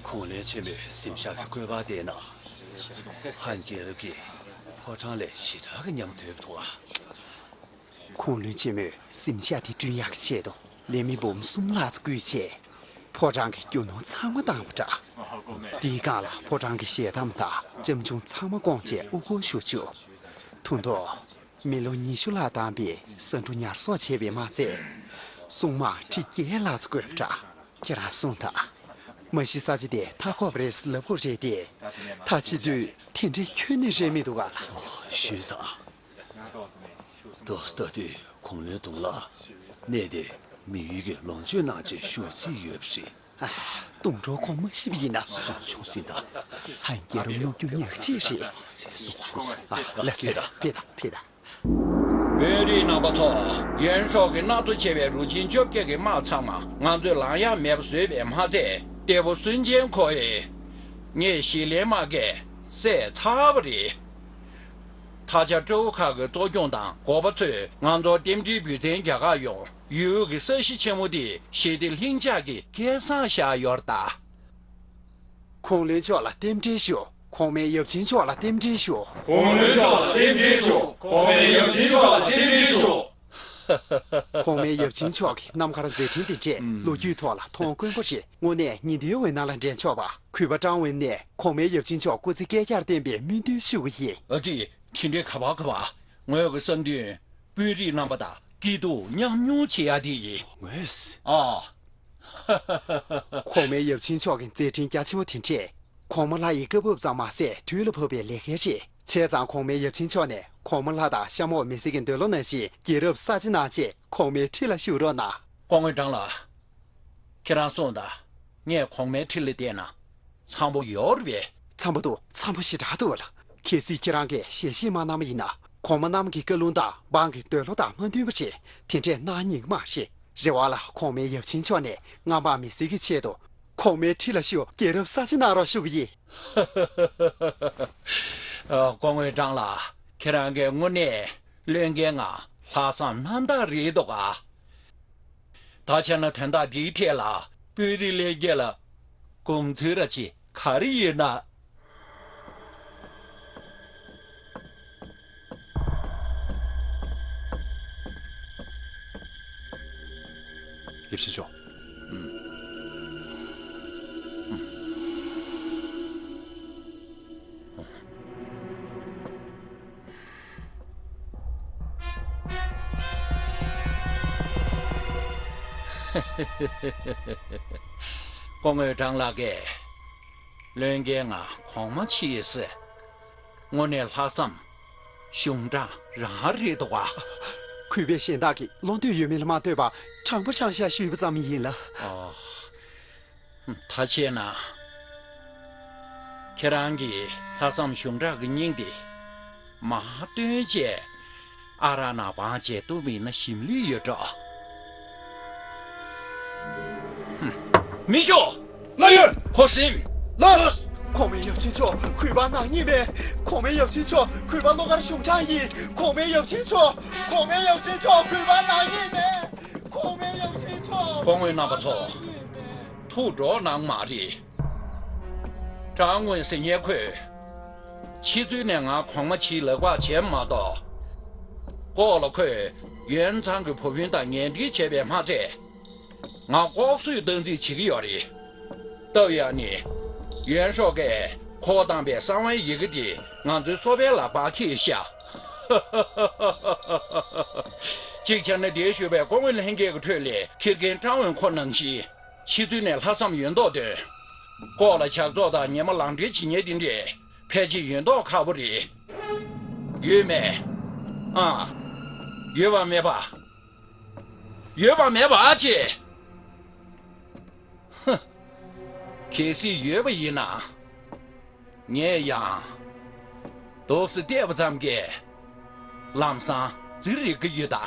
ཁུངས་ལུང་ཆེན་མོས་གཟིམ་ཤག་གི་བཀོད་པ་བལྟས་ན། ཧན་རྒྱལ་རབས་ཀྱིས་ཕོ་བྲང་ལས་ཞེ་དྲག་གི་ཉམས་དོད་པ་འདུག་ཨ། ཁུངས་ལུང་ཆེན་མོས་གཟིམ་ཤག་དེ་བསྐྲུན་ཡག་གི་ཆེད་དུ་ལས་མི་འབུམ་གསུམ་ལྷག་ཙམ་བསྐོས་བྱས། ཕོ་བྲང་གི་རྒྱུ་ནོར་ཚང་མ་བཏང་བ་འདྲ། དེའི་སྒང་ལ་ཕོ་བྲང་གི་ཞལ་ཐང་དང་སྐྱབས་མཆོག་ཚང་མ་བསྐོངས་བྱས་དབུ་སྐོར་ཞུ་ཆོག། ཐུང་ཐུང་། མི་ལོ་ཉི་ཤུ་ལྷག་བཏང་པའི་ཟ་འབྲུ་ཉར་གསོག་བྱས་པས་མ་ཚད། སྲུང་དམག་ཁྲི་བརྒྱད་ལྷག་ཙམ་བསྐོས་པ་འདྲ། ཁྱེད་རང་གསུངས་དང་། མ་གཞི་ས་ཆ་དེ་མཐའ་འཁོབ་རེད་ལབ་དགོས་རེད་དེ། ད་བྱེད་དུས་དེ་འདྲའི་ཁྱོན་ནས་རེད་མི་འདུག་ག་ལ། ཞུས་ཙང་། དོ་སྟ་དུས་གོང་ལོའི་གདོང་ལ་གནས་དེ་མི་ཡུལ་གྱི་ལོངས་སྤྱོད་གནང་ཆེད་ཞུ་རྩིས་ཡོད་པ་རེད། ཨ། གདོང་གྲོགས་ཁོང་མ་ཤི་བ་ཡིན་ན། སོང་ཆུང་ཟིན་ད། ཧན་རྒྱལ་རབས་ནུབ་རྒྱུ་ཉག་གཅིག་རེད། སོང་ཆུང་ཟིན། ཨ། ལགས་ལགས། ཕེབས་ད་ཕེབས་ད། དཔོན་རིགས་རྣམ་པ་ཚོ། གཡོན་ཕྱོགས་ཀྱི་སྣ་ཚོགས་ཆེ་བའི་རུ་ཆེན་བཅོ་བརྒྱད་ཀྱི་དམག་ཚང་མ་ང་ཚོས་ལངས་ཡག་མེད་པ་བཟོས་པས་མ་ཚད། གཏེ་པོ་སུན་ཅན་ཁོ་ཡིས་ངས་ཞི་ལིན་དམག་གིས་བསད་ཚར་བ་རེད། ཐ་ཆ་སྤྲ་བོ་ཁག་གི་གཙོ་སྐྱོང་དང་འགོ་པ་ཚོས་ང་ཚོར་རྟེན་འབྲེལ་འབུལ་མཚན་རྒྱག་གར་ཡོང་། ཡུལ་གྱི་ས་གཞི་ཆེན་མོ་འདི་ཞི་བདེ་ལྷིང་འཇགས་ཀྱི་སྐལ་བཟང་བཞག་ཡོད་རེད་ད། གོང་བློན་མཆོག་ལ་རྟེན་འབྲེལ་ཞུ། གོང་མའི་ཡབ་ཆེན་མཆོག་ལ་རྟེན་འབྲེལ་ཞུ། གོང་བློན་མཆོག་ལ་རྟེན་འབྲེལ་ཞུ། གོང་མའི་ཡབ་ཆེན་མཆོག་ལ་རྟེན་འབྲེལ་ཞུ། གོང་མའི་ཡབ་ཆེན་མཆོག་གི་རྣམ་དཀར་མཛད་འཕྲིན་དེ་འདྲས་ལོ་རྒྱུས་ཐོག་ལ་མཐོང་དཀོན་པོ་རེད། དངོས་གནས་ཉི་ཟླའི་འོད་སྣང་ལ་འགྲན་ཆོག་པ། གུས་པ་ཀྲང་ཝུན་ནས་གོང་མའི་ཡབ་ཆེན་མཆོག་སྐུ་ཚེ་བསྐལ་བརྒྱར་བརྟན་པའི་སྨོན་འདུན་ཞུ་གི་ཡིན། ཨ་ཙི། དེ་འདྲའི་ག་པར་ག་པར། ངོས་ཀྱི་བསམ་དོན་དཔོན་རིགས་རྣམ་པ་དང་སྐྱིད་སྡུག་མཉམ་མྱོང་བྱེད་ཡ་དེ་ཡིན། ངོས། ཨ། གོང་མའི་ཡབ་ཆེན་མཆོག་གི་མཛད་འཕྲིན་རྒྱ་ཆེ་བོ་དེ་འདྲས། གོང་མ་ལྷ་ཡི་བཀའ་བབས་ཙམ་མ་ཟད་དུས་ལ་བབ་པའི་ལས་འགན་རེད། བྱས་ཙང་གོང་མའི་ཡབ་ཆེན་མཆོག་ནས་གོང་མ་ལྷ་དང་གཤམ་འོག་མི་སེར་གྱི་འདོད་བློ་ནང་བཞིན་རྒྱལ་རབས་གསར་བརྗེ་གནང་ཆེད་གོང་མའི་ཁྲི་ལ་བཞུགས་རོགས་གནང་། སྐུ་ངོ་ཀྲང་ལགས། ཁྱེད་རང་གསུངས་དང་། ངས་གོང་མའི་ཁྲི་ལ་བསྡད་ན་འཚམ་པོ་ཡོད་རེད་པས། འཚམ་པོ་འདུག་འཚམ་པོ་ཞེ་དྲག་འདུག་ལགས། གལ་སྲིད་ཁྱེད་རང་གིས་ཞལ་བཞེས་མ་གནང་བ་ཡིན་ན། གོང་མ་རྣམས་ཀྱི་བཀའ་ལུང་དང་འབངས་ཀྱི་འདོད་བློ་དང་མ་མཐུན་པ་རེད། དེ་འདྲས་གནང་ཉན་གྱི་མ་རེད། རེ་བ་ལ་གོང་མའི་ཡབ་ཆེན་མཆོག་ནས་སྔ་འབངས་མི་སེར་གྱི་ཆེད་དུ་གོང་མའི་ཁྲི་ལ་བཞུགས་རྒྱལ་རབས་གསར་བརྗེ་གནང་རོགས་ཞུ་གི་ཡིན། ཨ། སྐུ་ངོ་ཀྲང་ལགས། ཁྱེད་རང་གིས་དངོས་གནས་བློན་འགན་ལ་ལྷག་བསམ་རྣམ་དག་རེད་འདུག་ག། ད་བྱས་ན་དོན་དག་འདིའི་ཐད་ལ་དཔོན་རིགས་ལྷན་རྒྱས་ལ་དགོངས་ཚུལ་ར་ཅིག་ག་རེ་ཡོད་ན། ཡབ་ཆེན་མཆོག་སྐུ་ངོ་ཀྲང་ལགས་ཀྱིས་བློན་འགན་ང་གོང་མ་ཕྱིས་ཟེར། དངོས་གནས་ལྷག་བསམ་གཞུང་དྲང་རང་རེད་འདུག་ག། གུས་པས་གཞན་དག་གི་བློ་འདོད་ཡོད་མེད་ལ་མ་ལྟོས་པར་དྲང་པོ་དྲང་བཞག་ཞུས་པ་ཙམ་ཡིན་ལགས། ཨོ། ད་བྱས་ན། ཁྱེད་རང་གིས་ལྷག་བསམ་གཞུང་དྲང་གི་སྙིང་འདི་མ་བཏོན་བྱས་ཨ་རག་ནང་བང་བྱས་བཏུམས་པ་ཡིན་ན་ཞིམ་ལུས་ཡོད་འགྲོ། ཧུམ། མི་ཤོག་ལགས་ཡོད། ཁོ་སིམ། ལགས། གོང་མའི་ཡབ་ཆེན་མཆོག་གུས་པ་གནང་ཉན་མེད། གོང་མའི་ཡབ་ཆེན་མཆོག་གུས་པ་བློ་དཀར་གཞུང་དྲང་ཡིན། གོང་མའི་ཡབ་ཆེན་མཆོག་གོང་མའི་ཡབ་ཆེན་མཆོག་གུས་པ་གནང་ཉན་མེད། གོང་མའི་ཡབ་ཆེན་མཆོག་སྐུ་ངོ་རྣམ་པ་ཚོ། ཐུགས་འགྲོ་གནང་མ་རེད། ཀྲང་ཝུན་ཟེར་མཁན་ཁོས། ཕྱི་ཚུལ་ནས་ང་གོང་མ་ཕྱིའི་ལག་པ་བྱས་མ་གཏོགས། ལྐོག་ལ་ཁོས་ཡོན་ཚང་གི་བུ་སྤུན་དང་ངན་འབྲེལ་བྱས་པས་མ་ཚད། ང་ལྐོག་གསོད་སྟངས་འཛིན་བྱེད་ཀྱི་ཡོད་རེད། སྟབས་ཡག་ནི། ཡོན་ཧྲོ་གས་ཁོ་བཏང་པའི་གསང་བའི་ཡི་གེ་དེ་ང་ཚོའི་སོ་པའི་ལག་པར་འཁྱེར་ཤག་གཅིག་བྱས་ན་འདིར་བཞུགས་པའི་སྐུ་ངོ་ལྷན་རྒྱས་ཀྱི་ཁྲོད་ལས་ཁྱི་རྒན་ཀྲང་ཝུན་ཁོ་ནང་བཞིན། ཕྱི་ཚུལ་ནས་ལྷག་བསམ་ཡོད་མདོག་སྟོན། ལྐོག་ལ་ཇག་ཚོགས་དང་ཉི་མ་ལག་འབྲེལ་བྱེད་མཁན་དེ་འདྲས་ཕལ་ཆེར་ཡོད་མདོག་ཁ་པོ་རེད། ཡོད་མེད། ཨ། ཡོད་པ་མེད་པ། ཡོད་པ་མེད་པ་ཅེས། ཧུ། གལ་སྲིད་ཡོད་པ་ཡིན་ན། ངས་ཡང་། འདུག་སེ་བལྟས་པ་ཙམ་གྱིས། ལམ་སང་རྫི་རིག་གི་ཡོད་ད།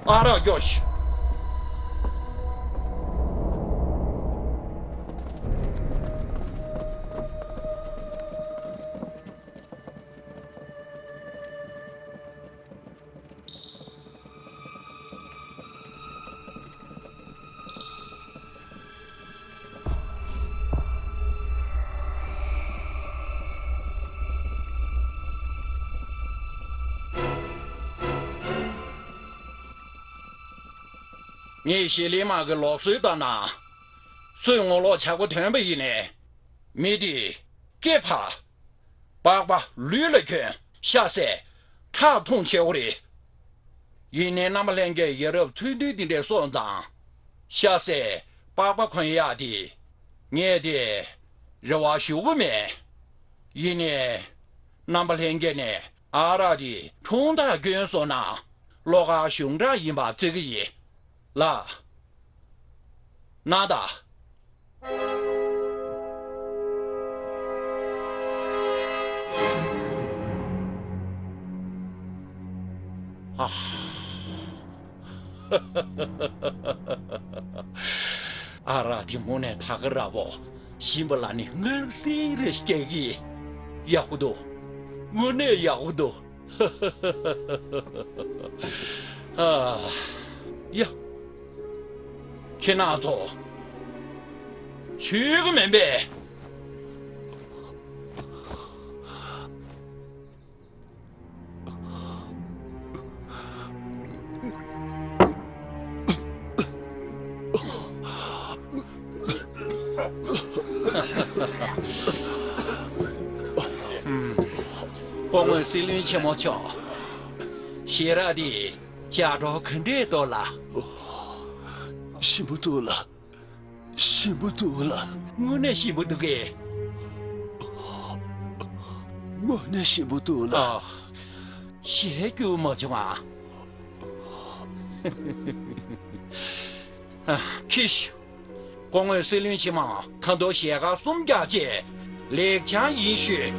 ཨ་རག་སྐྱོ་ཤི། ངས་ཞི་ལི་དམག་གི་ལུགས་སྲོལ་ལྟར་ན། སུས་ངོ་ལོག་ཇག་པ་ཐོན་པ་ཡིན་ནའི། མི་དེས་སྐེ་ཕར། པགས་པ་ལུས་ལ་གྱོན། ཤ་ཟས་ཁྲག་འཐུང་བྱེད་དགོས་རེད། ཡིན་ནའི་རྣམ་པ་ལྷན་རྒྱས་ཡ་རབས་ཚུལ་མཐུན་འདི་འདྲའི་སོང་ཙང་། ཤ་ཟས་པགས་པ་གོན་ཡག་དེ། ངས་དེ་རེ་བ་ཞུ་གི་མེད། ཡིན་ནའི། རྣམ་པ་ལྷན་རྒྱས་ནས་ཨ་རག་དེ་ཁྱུང་ཐག་གྱོན་སོང་ན། བློ་དཀར་གཞུང་དྲང་ཡིན་པ་བརྩི་གི་ཡིན། ལགས། ན་ད། ཨ། ཨ་རག་དེ་དངོས་གནས་ད་ག་ར་བོ། ཞིམ་པ་ལ་ནི་མངར་སིལ་རེ་སྐྱེ་གི། ཡག་པོ་འདུག་དངོས་གནས་ཡག་པོ་འདུག་ཨ། ཡ། ཁྱེད་རྣམ་ཚོ། འཆུས་གི་མིན་པས། སྐུ་ངོ་སྲིད་བློན་ཆེན་མོ་མཆོག་ཞེ་རག་འདི་ལྕགས་སྒྲོག་ག་འདྲས་འདུག་ལགས། ཞིམ་པོ་འདུག་ལགས། ཞིམ་པོ་འདུག་ལགས། དངོས་གནས་ཞིམ་པོ་འདུག་གས། དངོས་གནས་ཞིམ་པོ་འདུག་ལགས། ཨ། ཞེ་སྐྱུག་མ་བྱུང་ཨ། ཨ། ཁྱི་ཤི། སྐུ་ངོ་སྲིད་བློན་ཆེན་མོ་ད་དུང་ཞལ་དཀར་གསུམ་རྒྱག་བྱས་ལེགས་བྱང་ཡིན་ཞུས།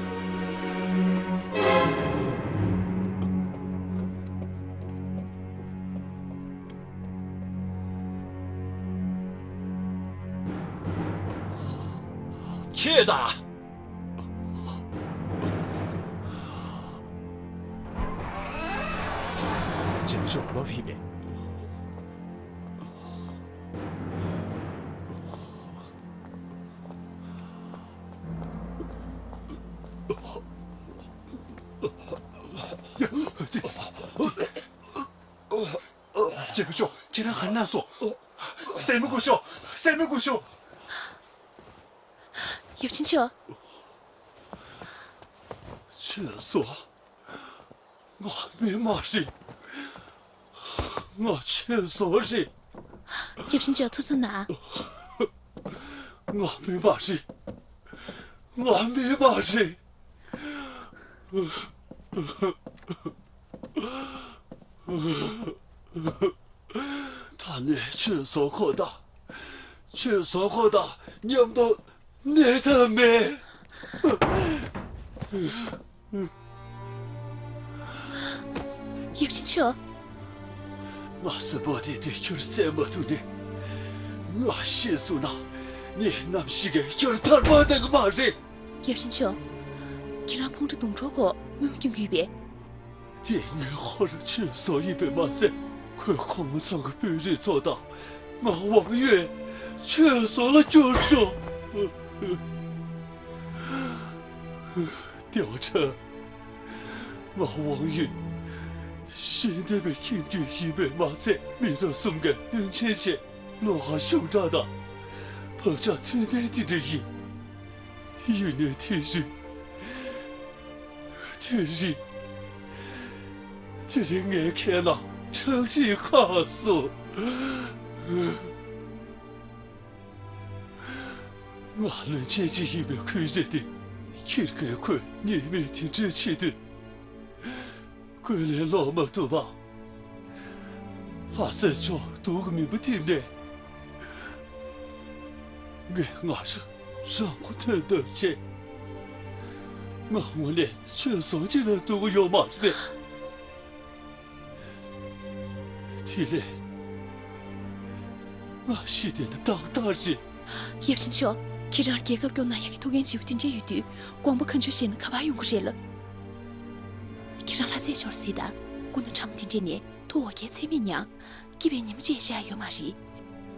ཆོས་དང་། རྗེ་མི་ཆོག་ལོ་ཕི་པས། རྗེ་མི་ཆོག་ཁྱེད་རང་ག་ན་སོང་། སྲས་མོ་སྐུ་ཞོག་སྲས་མོ་སྐུ་ཞོག་ཡབ་ཆེན་མཆོག་ཆོས་བཟོ། ང་མི་མ་རེད། ང་ཆོས་བཟོ་རེད། ཡབ་ཆེན་མཆོག་ཐུགས་བསམ་གནང་། ང་མི་མ་རེད། ང་མི་མ་རེད། ད་ནས་ཆོས་བཟོ་ཁོ་དང་། ཆོས་བཟོ་ཁོ་དང་མཉམ་དུ་གནས་ཐབས་མེད། ཡབ་ཆེན་མཆོག་ང་གསོན་པོ་དེ་དུས་ཁྱོད་བསད་མ་ཐུབ་ནས། ང་ཤི་སོང་ན་ངས་ནམ་ཞིག་གི་ཁྱོད་ཐར་པ་གཏོང་གི་མ་རེད། ཡབ་ཆེན་མཆོག་ཁྱེད་རང་ཕུང་ཁྲི་དུང་ཁྲོ་ཁོ་མུ་མཐུད་སྐྱོན་གྱི་ཡོད་པས། དེ་ངའི་ཧོར་ཆོས་བཟོ་ཡིན་པས་མ་ཚད། ཁོས་ཁོང་ཚང་གི་དཔོན་རིགས་ཚོ་དང་ངའི་དབང་ཡོད་ཆོས་བཟོ་ལ་བསྐྱུར་སོང་། ལྟེ་བ་ཁྲ། ངའི་དབང་ཡོད་ཤེས་ལྡན་པའི་ཁྱིམ་རྒྱུད་ཡིན་པས་མ་ཚད། མི་རབས་གསུམ་གའི་བློན་ཆེན་བྱས། བློ་ཁ་ཤུགས་དྲག་དང་བག་ཆགས་ཚུལ་ལྡན་དེ་འདྲ་ཡིན། ཡིན་ནའི་དེ་རིང་། དེ་རིང་། དེ་རིང་ངའི་ཁ་ནང་ཁྲག་དྲི་ཁ་སོ། ང་བློན་ཆེན་ཅིག་ཡིན་པའི་འཁོན་རེ་དེ་ཁྱེད་ཀྱིས་ཁོས་ཉེས་མེད་དེ་འདྲའི་བྱེད་དུས། ཀུན་ལས་ལོག་མ་ཐུབ་པ། ལྷ་སྲས་མཆོག་སྡུག་མིན་པ་ཐིམ་ནས། ངས་ང་རང་རང་མགོ་ཐོན་ཐབས་བྱས། ང་དངོས་གནས་ཆོས་བཟང་ཅིག་ལ་འདུག་ཡོད་མ་རེད། དེ་ལས་ང་ཤི་བསྡད་ན་ཏག་ཏག་རེད། ཡབ་ཆེན་མཆོག་ཁྱེད་རང་རྒྱལ་ཁབ་སྐྱོང་གནང་ཡག་གི་ཐུགས་འགན་ལྗིད་པོ་དེ་འདྲ་ཡོད་དུས་དགོངས་པ་གང་བྱུང་བཞེས་ན་ག་པར་ཡོང་གི་རེད་ལ། ཁྱེད་རང་ལྷ་སྲས་མཆོག་ལ་གཟིགས་དང་། སྐུ་ན་ཕྲ་མོ་དེ་འདྲས་ནས་ཐུགས་འོ་བརྒྱལ་ཚད་མེད་མྱངས། སྐྱིད་པའི་ཉིན་མོ་ཅིག་བཞག་ཡོད་མ་རེད།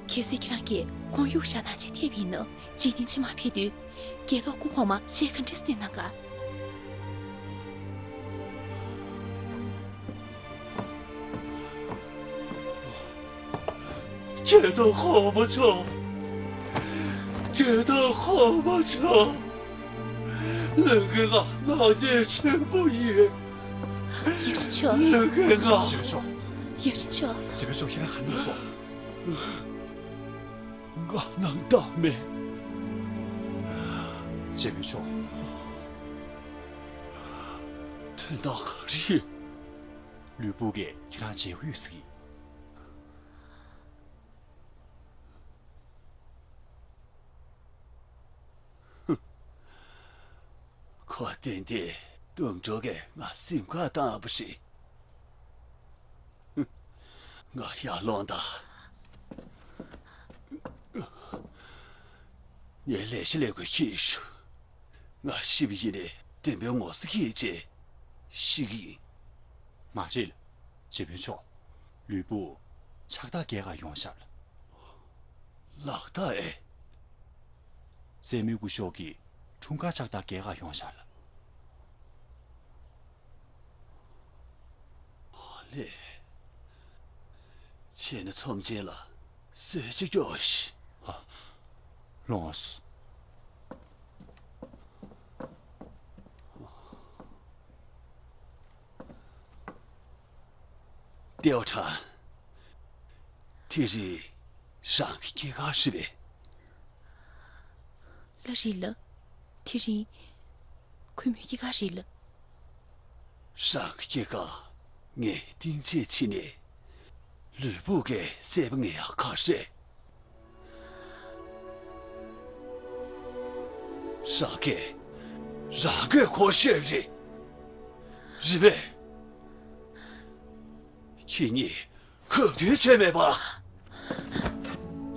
གལ་སྲིད་ཁྱེད་རང་གིས་ཁོང་གཡུག་བཞག་གནང་བྱས་ཐེབས་ཡིན་ན། འཇིག་རྟེན་ཕྱི་མར་ཕེབས་དུས། རྒྱལ་ཐོག་སྐུ་གོང་མ་ཞལ་ག་འདྲས་སྟོན་གནང་ག། རྒྱལ་ཐོག་གོང་མ་མཆོག་རྒྱལ་ཐོག་གོང་མ་མཆོག་བློན་ངའི་ང་ནག་ཉེས་ཆེན་པོ་ཡིན། ཡབ་ཆེན་མཆོག་བློན་ངའི་ང་། རྗེ་མཆོག་རྗེ་མཆོག་རྗེ་མཆོག་ཁྱེད་རང་ག་འདྲ་སོང་། ང་སྣང་དག་མེད། རྗེ་མཆོག་དོན་དག་ག་རེ་ཡོད། ལུས་པོ་གིས་ཁྱེད་རང་མཇལ་གི་ཡོད་ཟེར་གི། ཁོ་ཏན་ཏན་དུང་ཁྲོ་གིས་ང་སེམས་ཁ་བཏང་བ་རེད། ང་ཡར་ལོངས་དང་། ངས་ལས་བྱེད་ལས་ཁུར་ཁྱེར་ཤོག་ང་ཤི་བ་ཡིན་ནའི་བདེན་པའི་ངོ་སེ་ཁྱེར་བྱས་ཤི་གི་ཡིན། མ་རེད་ལགས། རྗེ་དཔོན་མཆོག་ལུས་པོ་ཕྱག་རྟགས་རྒྱག་གར་ཡོང་ཤག་ལགས། ལགས་དང་ཨེ། སྲས་མོའི་སྐུ་ཞབས་ཀྱིས་འཁྲུངས་སྐར་ཕྱག་རྟགས་རྒྱག་གར་ཡོང་ཤག་ལགས། ཨ་ལས། བྱས་ན་ཚོམས་ཆེན་ལ་གསོལ་ཇ་རྒྱོབས་ཤིག་ཨ། ལོངས་སོ། ཏེའོ་ཁྲང་། དེ་རིང་རང་གི་སྐྱེས་སྐར་རེད་པས། ལགས་རེད་ལགས། དེ་རིང་གུས་མོའི་སྐྱེས་སྐར་རེད་ལགས། རང་གི་སྐྱེས་སྐར་ངས་སྟངས་འཛིན་བྱས་ནས་ལུས་པོ་གི་སྲས་པོ་ངས་ཡག་ག་རེད། རང་གིས་རང་གིས་གོ་ཤེས་རེད། རེད་པས། ཁྱེད་གཉིས་གབ་དུས་བྱས་མེད་པ།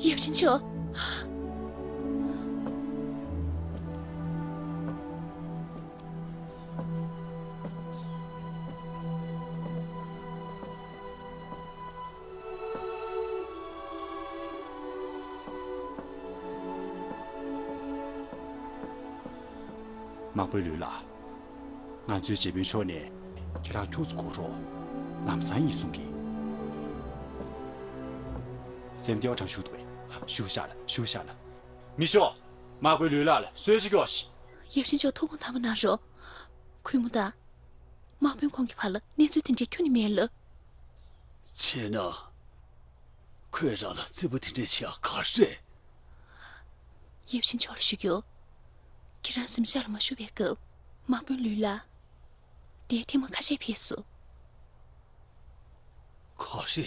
ཡབ་ཆེན་མཆོག་དམག་དཔོན་ལུའུ་ལགས། ང་ཚོའི་རྗེ་དཔོན་མཆོག་ནས་ཁྱེད་རང་ཁྱུག་ཙམ་སྒུག་རོགས། ལམ་སང་ཡིན་གསུང་གི། སྲས་མོ་ཏེའོ་ཁྲང་བཞུགས་འདུག་པས། བཞུགས་ཤག་ལགས། བཞུགས་ཤག་ལགས། མི་ཤོག་དམག་དཔོན་ལུའུ་ལགས་ལ་གསོལ་ཇ་རྒྱོབས་ཤིག་ཡབ་ཆེན་མཆོག་ཐུགས་དགོངས་དམ་པོ་གནང་རོགས། གུས་མོ་དང་། དམག་དཔོན་ཁོང་གི་བར་ལ་གནས་ཚུལ་དེ་འདྲའི་ཁྱོན་ནས་མེད་ལགས། བྱས་ན། ཁོས་རང་ལ་བརྩེ་པོ་དེ་འདྲས་བྱེད་ཡག་ག་རེ་རེད། ཡབ་ཆེན་མཆོག་ལ་ཞུ་རྒྱུ། ཁྱེད་རང་གཟིམ་ཤག་ལ་མ་བཞུགས་པའི་སྐབས་དམག་དཔོན་ལུའུ་ལགས་འདིར་ཐེངས་མ་ཁ་ཤས་ཕེབས་སོང་། ག་རེ།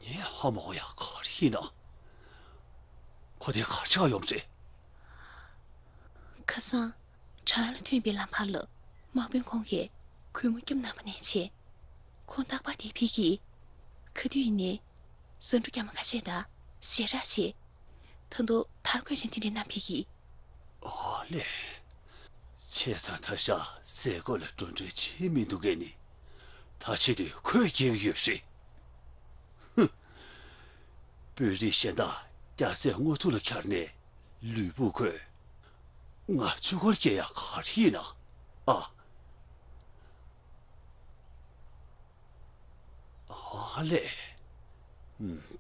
ངས་ཧ་མ་གོ་ཡག་ག་རེ་ཡིན་ན། ཁོ་འདིར་ག་རེ་བྱེད་ག་ཡོང་བ་རེད། ཁ་སང་། བྲག་ལ་ཐོན་པའི་ལམ་བར་ལ་དམག་དཔོན་ཁོང་གིས་གུས་མོ་སྐྱབས་གནང་བ་ནས་བྱས། ཁོང་རྟག་པར་འདིར་ཕེབས་ཀྱི། ག་དུས་ཡིན་ནའི་ཟ་འབྲུ་རྒྱ་མ་ཁ་ཤས་དང་ཞལ་རས་བྱས། ད་དུང་དར་གོས་ཆེན་དེ་འདྲ་བསྣམས་ཕེབས་ཀྱི། ཨ་ལས། བྱས་ཙང་ད་ཆ་ཟས་གོས་ལ་འགྲོ་གྲོན་བྱེད་མི་འདུག་གས་ནི། ད་བྱེད་དུས་ཁོས་རྒྱལ་གྱི་ཡོད་པ་རེད། ཧུམ། དཔོན་རིགས་གཞན་དག་རྒྱལ་སྲས་རྔོག་ཐུང་ལ་འཁྱར་ནས་ལུས་པོ་ཁོས་ང་གཅིག་པོར་སྐྱེལ་ཡག་ག་རེ་ཡིན་ན་ཨ། ཨ་ལས།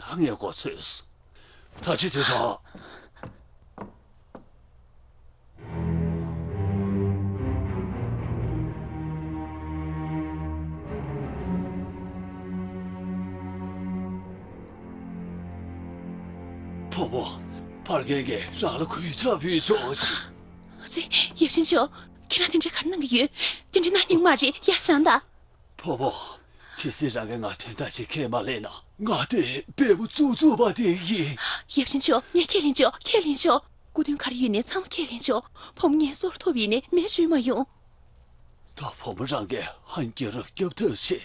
ད་ངས་གོ་ཚོད་སོང་། ད་ཅི་དེ་དང་། བུ་མོ། ཕར་རྒན་གྱིས་རང་ལ་གུས་ཕྱག་ཕུལ་ཆོག་ཅིག་ཨ་ཙི། ཡབ་ཆེན་མཆོག་ཁྱེད་རང་དེ་འདྲའི་ག་རེ་གནང་གི་ཡོད། དེ་འདྲ་གནང་སྙིང་མ་རེད། ཡར་བཞེངས་དང་། བུ་མོ། གལ་སྲིད་རང་གིས་ང་དོན་དག་ཅིག་ཁས་མ་ལེན་ན་ང་དེ་དཔེ་མོ་བཙུགས་བཙུགས་པ་དེ་ཡིན། ཡབ་ཆེན་མཆོག་ངས་ཁས་ལེན་ཆོག་ཁས་ལེན་ཆོག་སྐུ་དོན་ག་རེ་ཡོད་ནའི་ཚང་མ་ཁས་ལེན་ཆོག་བུ་མོ་ངའི་སྲོག་ལ་ཐུག་པ་ཡིན་ནའི་མེ་གཞུས་མ་ཡོང་། ད་བུ་མོ་རང་གིས་ཧན་རྒྱལ་རབས་སྐྱོབ་ཐབས་བྱེད།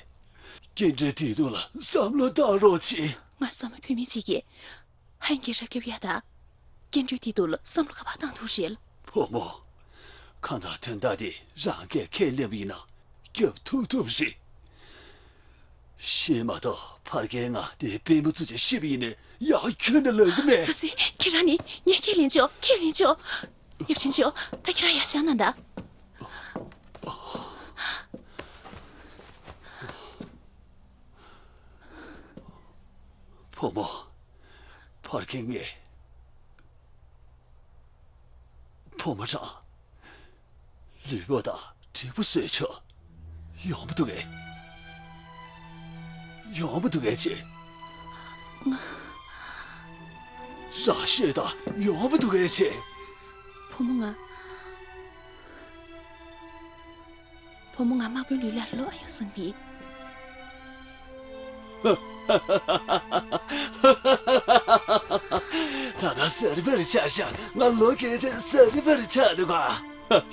སྐྱེ་འགྲོའི་བདེ་སྡུག་ལ་བསམ་བློ་བཏང་རོགས་བྱེད། ང་བསམ་བློ་ཕུད་མི་གཅིག་གིས། ཧན་རྒྱལ་རབས་སྐྱོབ་ཡ་དང་། སྐྱེ་འགྲོའི་བདེ་སྡུག་ལ་བསམ་བློ་ག་པར་བཏང་ཐུབ་རེད། བུ་མོ། གང་ལྟར་དོན་དག་འདི་རང་གིས་ཁས་ལེན་པ་ཡིན་ན་སྐྱོབ་ཐུབ་ཐུབ་རེད། ཤེས་མ་གཏོགས་ཕར་རྒན་ང་དེ་དཔེ་མི་ཚུགས་ཅིག་ཤི་བ་ཡིན་ནའི་ཡག་ཁྱོན་ནས་ལབ་གི་མེད། ཨ་ཙི། ཁྱེད་རང་ནི་ངས་ཁས་ལེན་ཆོག་ཁས་ལེན་ཆོག་ཡབ་ཆེན་མཆོག་ད་ཁྱེད་རང་ཡར་བཞེངས་གནང་དང་། བུ་མོ། ཕར་རྒན་ངས། བུ་མོ་རང་། ལུས་པོ་དང་འབྲས་བུ་གསོལ་ཆོག་ཡོང་མི་འདུག་གས། ཡོང་མི་འདུག་གས་ཅེ། ང་། རང་ཤོད་དང་ཡོང་མི་འདུག་གས་ཅེ། བུ་མོ་ང་། བུ་མོ་ང་དམག་དཔོན་ལུའུ་ལགས་ལོག་ཨ་ཡོང་བསམ་གི། ད་ལྟ་ཟ་རི་བར་ཆགས་ཤག་ང་ལོ་སྐད་ཆ་ཟ་རི་བར་ཆགས་འདུག་ག་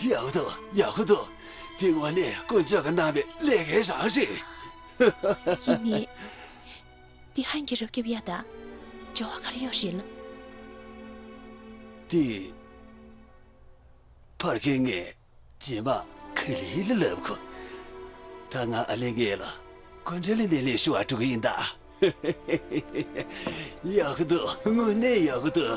ཡག་པོ་འདུག་ཡག་པོ་འདུག་འདི་དངོས་གནས་དཀོན་མཆོག་གིས་གནང་བའི་ལས་ཀའི་རང་རེད། ཡིན་ནའི། འདི་ཧན་གྱི་རབ་རྒྱབ་ཡ་ད། བྱ་བ་ག་རེ་ཡོད་རེད་ལ། དེ། ཕར་ཁེ་ངས་རྗེས་མ་ཁི་ལི་ལ་ལབ་གོ། ད་ང་ཨ་ལེ་ངས་ལ་གོན་ཁྲེ་ལི་ནས་ལས་ཞུ་བ་འགྲོ་གི་ཡིན་ད། ཡག་འདུག་དངོས་གནས་ཡག་འདུག